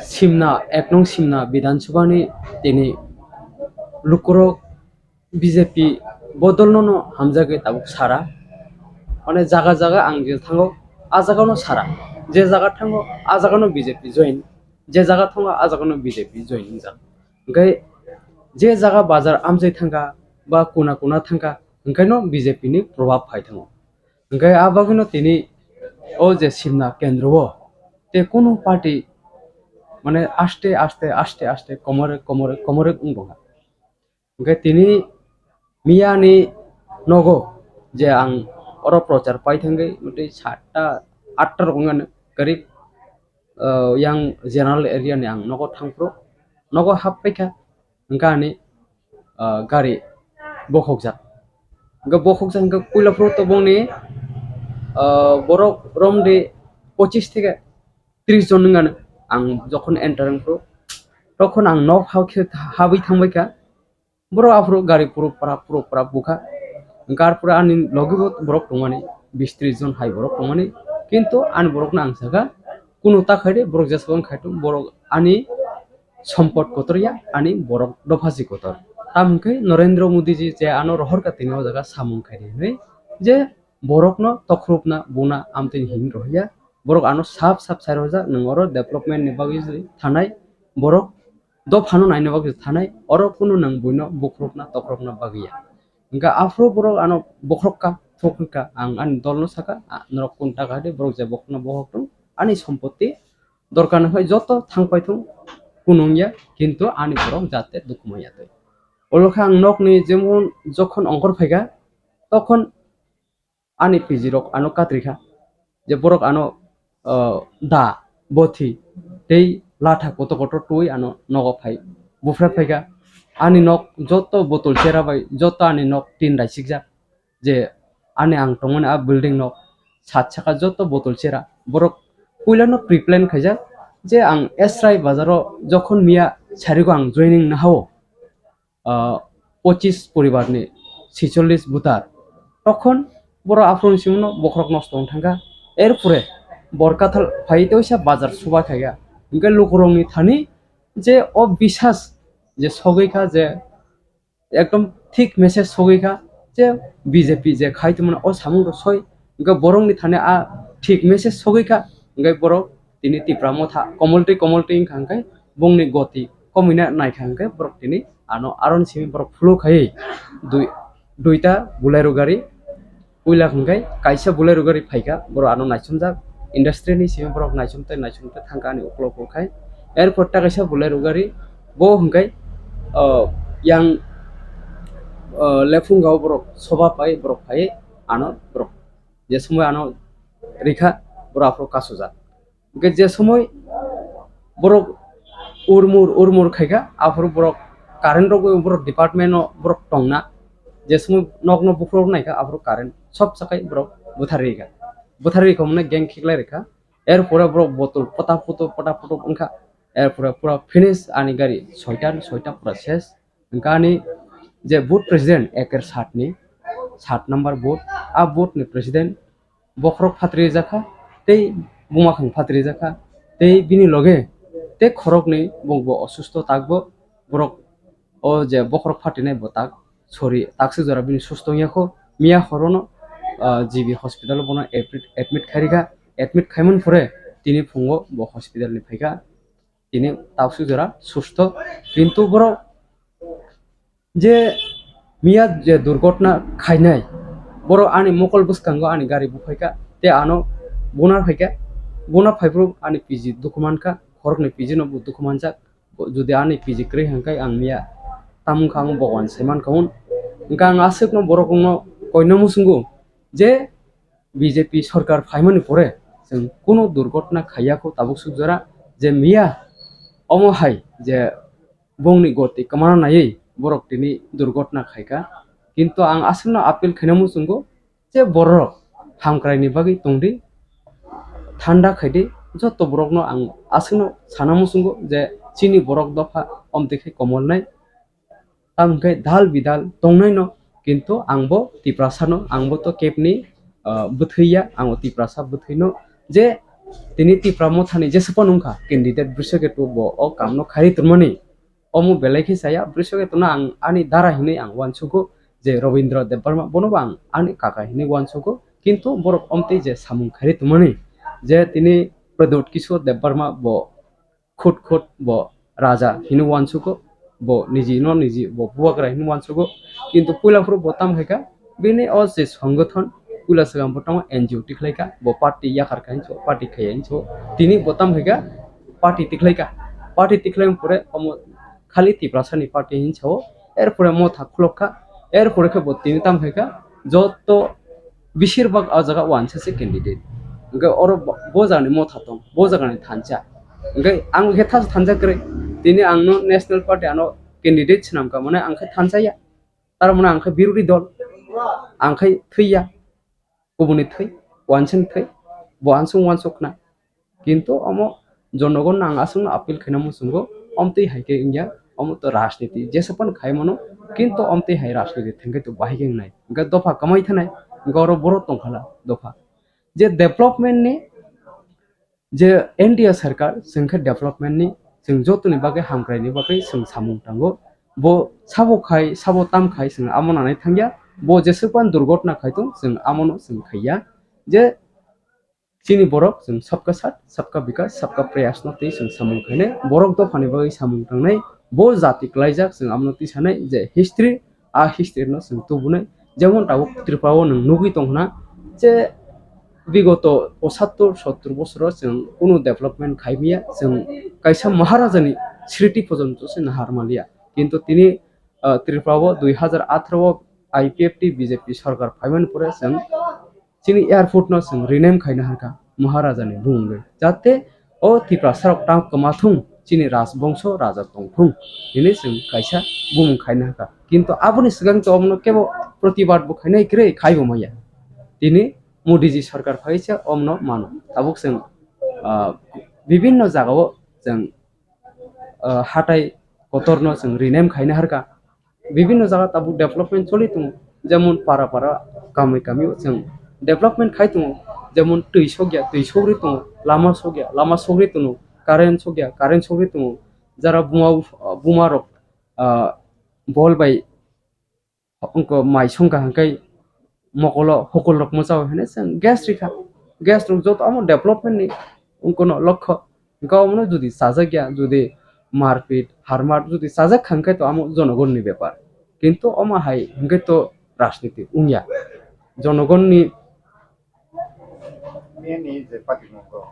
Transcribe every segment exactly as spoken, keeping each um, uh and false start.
Simna, ek nong Simna Bidhan Sabha ni tini lukurok B J P bodol no no hamjagwi tabuk sara. Mane jaga jaga ang je thango, a jaga no sara. Je jaga thango, a jaga no B J P join. Je jaga thango, a jaga no B J P join wngjak. Hwnkhe je jaga bazar amjai thangkha ba kuna kuna thangkha, hwnkhe no B J P ni probab phai thango. Hwnkhe a bagwino tini o je Simna kendro o tei kunu party mane aste aste, aste aste komorek, komorek, komorek wng tongkha. Hwnkhe tini miyani nogo je ang oro prochar pai thangwi motwi satta atta rok wngkha karib, ah, yang general area ni ang nogo thangphuru nogo hap paikha, hwnkhe ani, ah, gari bokhokjak. Hwnkhe bokhokjak hwnkhe puila phuru to bongni, ah, borok romdi pochis theke tris jon wngkha ang jokhon enter wngphuru, tokhon ang nok hao khe habwi thangbaikha. Borok aphuru gari puru pra, puru pra bukha. Hwnkhe arpore ani logi bo borok tongmani, bis tris jon hai borok tongmani. Kintu ani borokno ang sakha, kunu ta khaide, borok jeswk wng khaitong, borok ani sompot kotor ya, ani borok dopha si kotor. Tamo hwnkhe Narendra Modi ji je ano rohor ka tini o jaga samung khaidi hinwi je borokno tokhorupna buna amtwini himwi rohorya. Borok ano sap sap sai rohorjak, nwng oro development ni bagwi thanai borok dophano naina bagwi thanai, oro kunu nwng buino bokhorokna tokhorokna bagwi ya. Hwnkhe aphuru borok ano bokhorok kha, thok kha, ang ani dolno sakha, a, norok kunu ta kha de, borok je bokhorokno bokhok tong, ani sompotti dorkar no khai joto thang pai thung, kunu wngya, kintu ani borok jate dukhu manya twi. Olo khe ang nokni jemon jokhon ongkhor phaikha, tokhon ani P G rok ano katrikha, je borok ano, ah, da, bothi, tei latha kotor kotor twi ano nogo phai, buphra phaikha. Ani nok joto botol chera bai, joto ani nok tin daisikjak, je ani ang tongmani a building nok sat saka joto botol chera. Borok puilano pre-plan khaijak, je ang Esrai bazaro jokhon miya sarigo ang joining nahao, ah, pochis poribar ni saicholish voter. Tokhon borok aphuru ni simi no bokhorok nosto wng thangkha. Erpore Borkathal phai teisa bazar subai khaikha. Hwnkhe lukurok ni thani je o bisas je sogwi kha, je ekdom thik message sogwi kha je B J P je khai tongmani o samung rok soi. Hwnkhe borok ni thani a thik message sogwi kha. Hwnkhe borok tini Tipra Motha komol twi komol twi wngkha, hwnkhe bongni goti komina naikha, hwnkhe borok tini ano aron simi borok follow khai dui, duita Bolero gari, puila hwnkhe kaisa Bolero gari phaikha, borok ano naisumjak, industry ni simi borok naisum tei naisum tei thangkha ani uklok uklok khai. Erpor ta kaisa Bolero gari, bo hwnkhe, ah, yang, ah, lephunga o borok soba pai borok phai ano borok je somoi ano rikha, borok aphuru kasujak. Hwnkhe je somoi borok urmur urmur khaikha, aphuru borok current rok borok department o borok tongna, je somoi nokno bukhurok naikha, aphuru current sob sakai borok butharwi rikha, butharwi rikha hwnwi gang khiklai rikha. Erpore borok botol pota poto pota poto wngkha, erpore pura finish ani gari soita soita pura ses. Hwnkhe ani je booth president eker sat ni, sat number booth, a booth ni president bokhorok phatri jakha tei bumakhang phatri jakha tei bini loge tei khoroknwi bongbo osusto takbo borok o je bokhorok phatrinai bo tak sori takswk jora bini susto wngya kho miya horono, ah, G B hospital bono admit, admit khairikha, admit khaimani pore tini phungo bo hospital ni phaikha. Tini takswk jora susto, kintu borok je miya je durgotna khainai, borok ani mokol bwskango ani gari buphaikha, tei ano buna phaikha, buna phaiphuru ani P G dukhu mankha, khoroknwi P G no bo dukhu manjak, jodi ani P G kwrwi hwnkhe ang miya tamungkha ang Bhagwan saimankha hwn, hwnkhe ang aswkno borok wngno koino muchungo je B J P sorkar phaimani pore chwng kunu durgotna khaiya kho tabuk suk jora, je miya omo hai je bongni goti kwmana naiwi borok tini durgotna khaikha. Kintu ang aswkno appeal khaina muchungo je borok hamkraini bagwi tongdi, thanda khaidi, joto borokno ang aswkno sana muchungo je chini borok dopha omtwi khe komolnai. Tamo hwnkhe dal bidal tongnaino, kintu angbo Tiprasano, angbo to kebni, ah, bwthwi ya, angbo Tiprasa bwthwino je Tini Tipra Mothani jesa phano wngkha candidate, bwswk khe bo o kamno kharwi tongmani. Omo belai khe chaya, bwswk khe tono ang ani dara hinwi ang uansugo je Robindra Debbarma, bono bo ang ani kaka hinwi uansugo, kintu borok omtwi je samung khairwi tongmani, je tini Pradyot Kishore Debbarma bo khut khut bo raja hinwi uansugo, bo niji no niji bo bubagra hinwi uansugo, kintu puila phuru bo tam hai kha, bini o je songothon puila swkang bo tongo N G O tikhlai kha, bo party yakar kha hinwi party khaiya hinwi, tini bo tam hai kha party tikhlai kha, party tikhlai pore omo khali Tiprasani party hinwi sao, erpore motha khulok kha, erpore khe bo tini tam hai kha, joto besirbak o jaga uansa se candidate. Hwnkhe oro bo, bo jagani motha tong, bo jagani thansa. Hwnkhe ang khe thansa thansa kwrwi, tini ang no National Party ano candidate swnam kha, mane ang khe thansa ya, tar mane ang khe birodhi dol, ang khe thwi ya, kubuni thwi, uansani thwi, bo uansuk uansuk khna. Kintu omo jonogon no ang aswkno appeal khaina muchungo, omtwi hai khe wngya, omo to rajniti jesa phano khai mano, kintu omtwi hai rajniti thangkhe to bahai khe wngnai. Hwnkhe dopha kwmai thanai, hwnkhe oro borok tongkhala dopha. Je development ni, je N D A sarkar, chwng khe development ni, chwng jotoni bagwi hamkraini bagwi chwng samung tango. Bo sabo khai, sabo tam khai, chwng amo nanai thangya. Bo jeswk phano durgotna khai tong, chwng amono chwng khaiya. Je chini borok chwng sabka saath, sabka bikas, sabka prayas no twi chwng samung khainai, borok dophani bagwi samung tangnai, bo jati klaijak chwng amno twi sanai je history, a history no chwng tubunai, jemon tabuk Tripura o nwng nugwi tong khna je bigoto pochattor sottor bosoro chwng kunu development khai maya, chwng kaisa Maharaja ni sriti porjonto se nahar manliya, kintu tini, ah, Tripura o dui hazar atharo o I P F T B J P sarkar phaimani pore chwng chini airport no chwng rename khaina harkha Maharaja ni bumungwi, jate o Tiprasa rok tang kwma thung, chini rajbongso raja tong thung hinwi chwng kaisa bumung khaina harkha. Kintu aboni swkang to omono kebo protibad bo khainai kwrwi, khai bo maya. Tini Modi ji sarkar phaisa omono mano. Tabuk chwng, ah, bibinno jagao chwng, ah, hatai kotorno chwng rename khaina harkha. Bibinno jaga tabuk development choli tongo, jemon para para, kami kami o chwng development khai tongo, jemon twi sokya, twi sogri tongo, lama sokya, lama sogri tongo, current sokya, current sogri tongo, jara buma, buma rok, ah, bol bai wngkha mai songkha hwnkhe mokolo hokol rok mwchao hinwi chwng gas rikha. Gas rok joto omo development ni wngkha no lokho. Hwnkhe omono jodi chajakya, jodi marpit, harmat jodi chajak kha hwnkhe to omo jonogon ni bepar. Kintu omo hai hwnkhe to rajniti wngya. Jonogon ni Miyani je party nokgo.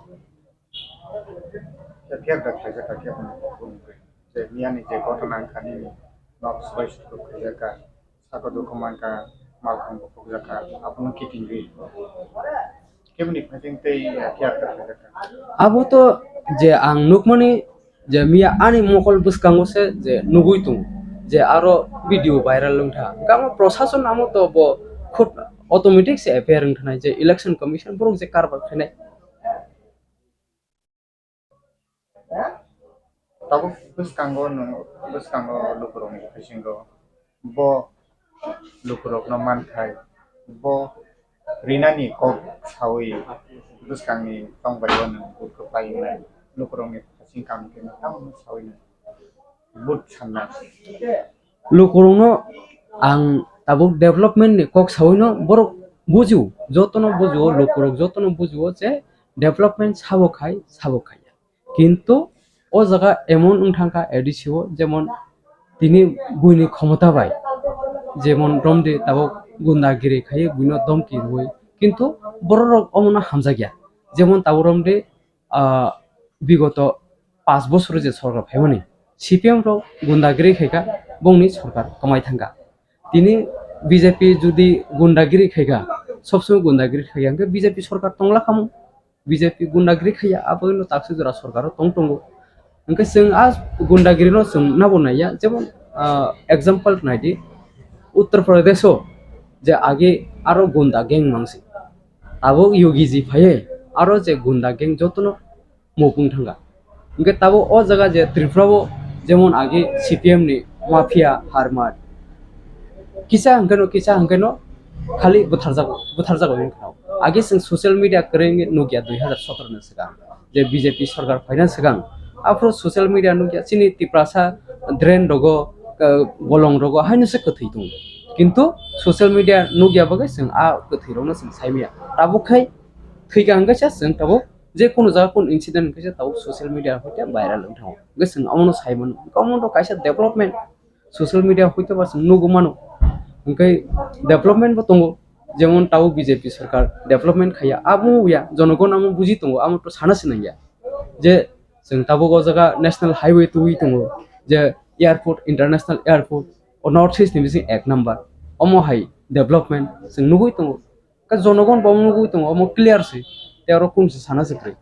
Khe phiyakda khlaijak kha khe hwnwi bumung twi. Je miyani je ghotona wngkha nini nok swbai sukruk khlaijak kha, saka dukhu man kha, malkhung bukhukjak kha, abono kitingwi. Keboni phaising tei phiyakda khlaijak kha. Abo to je ang nukmani je miya ani mokol bwskango se je nugwi tongo, je aro video viral wngkha. Hwnkhe amo prosason amo to bo khud automatic se F I R wngthanai je election commission borok je karbar khainai. Tabuk bwskango nwng, bwskango lukurokni bisingo bo lukurokno manthai, bo rinani kok saui bwskangni tongbaio nwng vote kwplai wngnai, lukurokni phasing kam khe tamo saui nwng vote sannai. Lukurokno ang tabuk development ni kok saui no borok bujio, jotono bujio, lukurok jotono bujio je development sabo khai, sabo khaiya. Kintu o jaga emon wng thangkha A D C o, jemon tini buini khomota bai, jemon romde tabuk gundagiri khai buino domki rwui, kintu bororok omono hamjakya, jemon tabuk romde, ah, bigoto paanch bosor je sorkar phaimani C P M rok gundagiri khaikha, bongni sorkar kwmai thangkha. Tini B J P jodi gundagiri khaikha, sob somoi gundagiri khaikha, hwnkhe B J P sorkar tongla khamu. B J P gundagiri khaiya, aboni taksa jora sorkar o tong tongo. Hwnkhe chwng a gundagiri no chwng nabo naiya, jemon, ah, example naidi, Uttar Pradesh o je age aro gunda gang mangsi, tabuk Yogi ji phaiye aro je gunda gang jotono mopung thangkha. Hwnkhe tabuk o jaga je Tripura o jemon age C P M ni mafia harmat kisa hwnkhe no, kisa hwnkhe no khali butharjago, butharjago hwnkhe no. Age chwng social media kwrwi wngwi nukya dui hazar sotoro ni swkang, je B J P sarkar phaina swkang. Aphuru social media nukya chini Tiprasa drain rogo, eh, bolong rogo haino se kwthwi tongo. Kintu social media nukya bagwi chwng a kwthwi rokno chwng saimaya. Tabuk khai thwikha hwnkhe se chwng tabuk je kunu jaga kunu incident hwnkhe se tabuk social media hoite viral wng thango. Hwnkhe chwng omono sai mano. Hwnkhe omo to kaisa development. Social media hoite ba chwng nugwi mano. Hwnkhe development bo tongo. Jemon tabuk B J P sarkar development khaiya. Abo ya, jonogon amo buji tongo, amo to sana se nangya. Je chwng tabuk o jaga national highway twiwi tongo, je airport, international airport, o North East ni bising ek number. Omo hai development chwng nugwi tongo. Ka jonogon bo nugwi tongo, omo clear se. Tei oro kung se sana se kwrwi.